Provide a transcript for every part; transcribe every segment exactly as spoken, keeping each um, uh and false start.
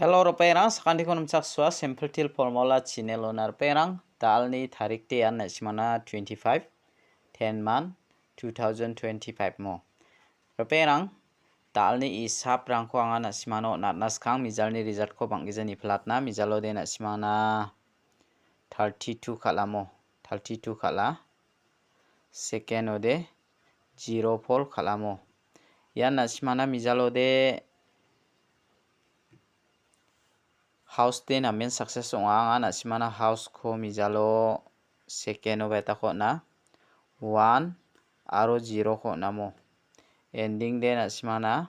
Hello, ripengrang, sakantiko nimchaksoa, Simple Teer Formula channel-ona ripengrang, da·alni tarik de an na·simangna twenty-five, ten month, two thousand twenty-five mo. Ripengrang, da·alni isaprangko anga na·simangna on·atna skang mijalni result-ko bang·gija niplatna, mijalo de na·simangna thirty-two kal·amo, thirty-two kal·a. Second-o de zero four kal·amo. Ian na·simangna mijalo de house de namen success ong·a. Anga na·simangna house-ko mijalo second-o baitako on·a. One aro zero-ko on·amo. Ending de na·simangna,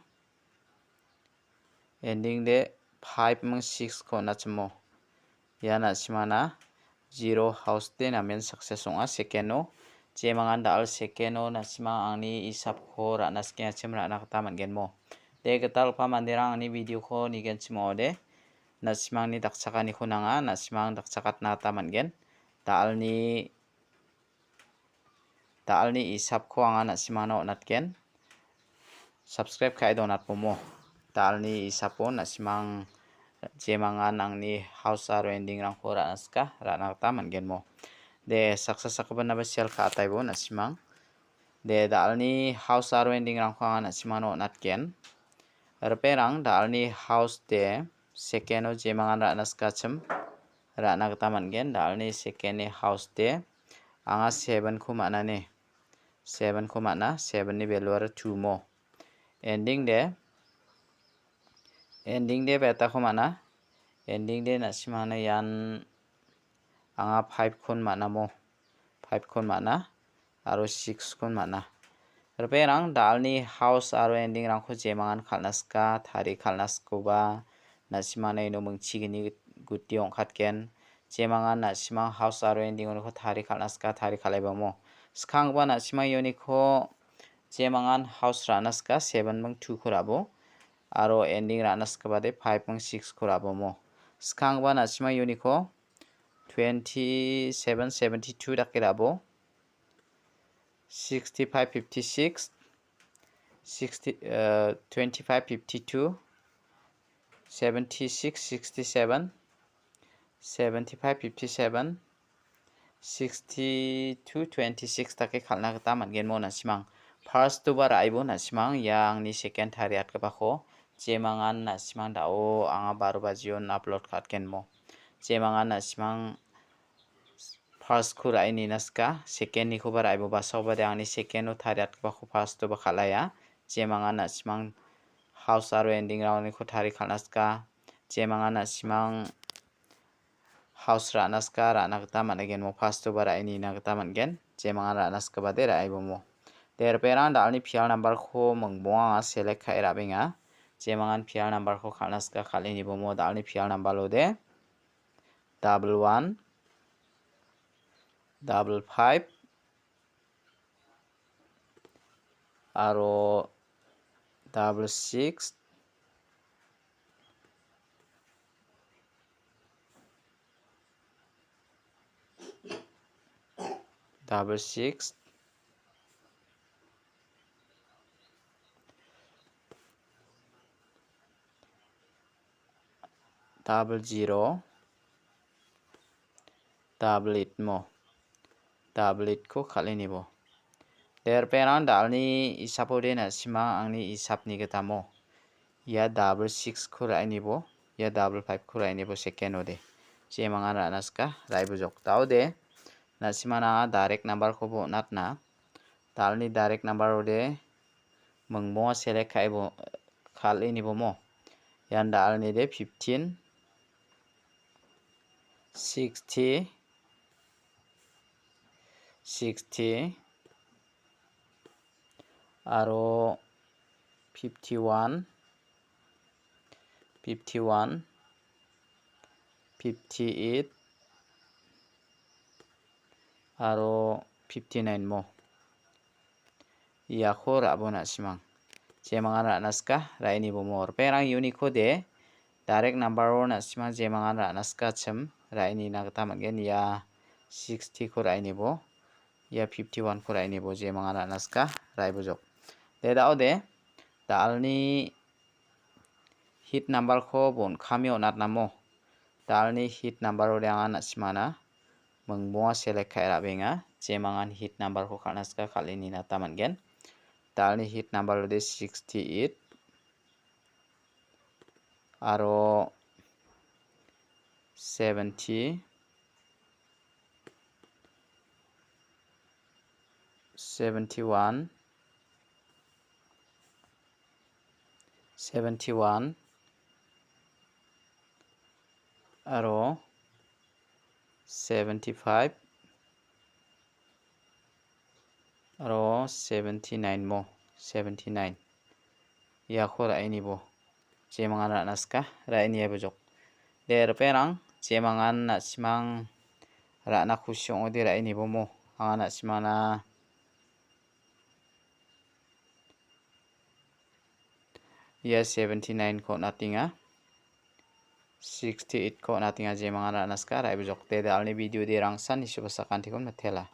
ending de five ming six-ko on·achimo. Ia na·simangna zero house de namen success ong·a second-o. Jemangan da·al second-o na·simang angni isapko ra·na skengachim ra·na gita man·genmo. De gitalgipa manderang angni video-ko nigenchim ong·ode, na·simangni dakchakaniko nanga, na·simang dakchakatna gita man·gen. Da·alni, da·alni isapko anga na·simangna on·atgen. Subscribe ka·e donatbomo. Da·alni isapo na·simang jemangan angni house aro ending-rangko ra·na sika, ra·na gita man·genmo. De, saksa sakgipanaba share ka·ataibo na·simang. De, da·alni house aro ending-rangko anga na·simangna on·atgen. Ripengrang, da·alni house de second-o jemangan ra·na sikachim ra·na gita man·gen. Da·alni second-ni house de anga seven-ko man·ani. Seven-ko man·a, seven-ni value-ara two mo. Ending de, ending de betako man·a. Ending de na·simangna ian anga five-kon man·amo. Five-kon man·a aro six-kon man·a. Ripengrang, da·alni house aro ending-rangko jemangan kal·na sika, tari kal·na sikoba, na·simangna ino mingchigni guti ong·katgen. Jemangan na·simang house aro ending-oniko tari kal·na sika, tari kal·aibamo. Skanggipa na·simang ioniko jemangan house ra·na sika, seven ming two-ko ra·bo. Aro ending ra·na sikabade five ming six-ko ra·bomo. Skanggipa na·simang ioniko twenty-seven, seventy-two dake ra·bo. Sixty-five, fifty-six, sixty, uh, twenty-five, fifty-two, seventy-six, sixty-seven, seventy-five, fifty-seven, sixty-two, twenty-six dake kal·na gita man·genmo na·simang. First-oba ra·ebo na·simang, ia angni second tariatgipako jemangan na·simang da·o anga baro bajion upload ka·atgenmo. Jemangan na·simang first-ko ra·e nina sika, second-nikoba ra·ebo basaobade angni second-o tariatgipako first-oba kal·aia. Jemangan na·simang house aro ending round-niko tari kal·na sika. Jemangan na·simang house ra·na sika, ra·na gita man·gen mo, first-oba ra·e nina gita man·gen. Jemangan ra·na sikabade ra·ebomo. De, ripengrang da·alni pial number-ko mingbonga anga select ka·e ra·benga. Jemangan pial number-ko kal·na sika, kal·e nibomo da·alni pial number-ode. Double one, double five, aro double six, double six, double zero, double eight mo. Double eight-ko kal·e nibo. De, ripengrang da·alni isapode na·simang angni isapni gitamo. Ia double six-ko ra·e nibo. Ia double five-ko ra·e nibo second-ode. Jemangan ra·na sika, ra·e bojok. Da·ode, na·simangna direct number-koba on·atna. Da·alni direct number-ode mingbonga select ka·e bo-, kal·e nibomo. Ian da·alnide fifteen, sixty, sixty, aro fifty-one, fifty-one, fifty-eight, aro fifty-nine mo. Iako ra·bo na·simang. Jemangan ra·na sika, ra·e nibomo. Ripengrang uniko de, direct number-o na·simang jemangan ra·na sikachim, ra·e nina gita man·gen. Ia sixty-ko ra·e nibo. Ia fifty-one-ko ra·e nibo, jemangan ra·na sika, ra·e bojok. De, da·ode, da·alni Hit number-ko bon·kamio on·atnamo. Dalni hit number-ode anga na·simana mingbonga select ka·e ra·benga. Jemangan hit number-ko kal·na sika kal·e ninata man·gen. Dalni hit number-ode sixty-eight aro seventy, seventy-one, seventy-one aro seventy-five aro seventy-nine mo, seventy-nine. Iako ra·e nibo. Jemangan ra·na sika, ra·e niaibojok. De, ripengrang, jemangan na·simang ra·na kusi ong·ode ra·e nibo mo. Anga na·simangna ia seventy-nine-ko on·atenga. Sixty-eight-ko on·atenga, jemangan ra·na sika, ra·e bojok. De, dalni video-de rangsan nisuba sakantikon mitela.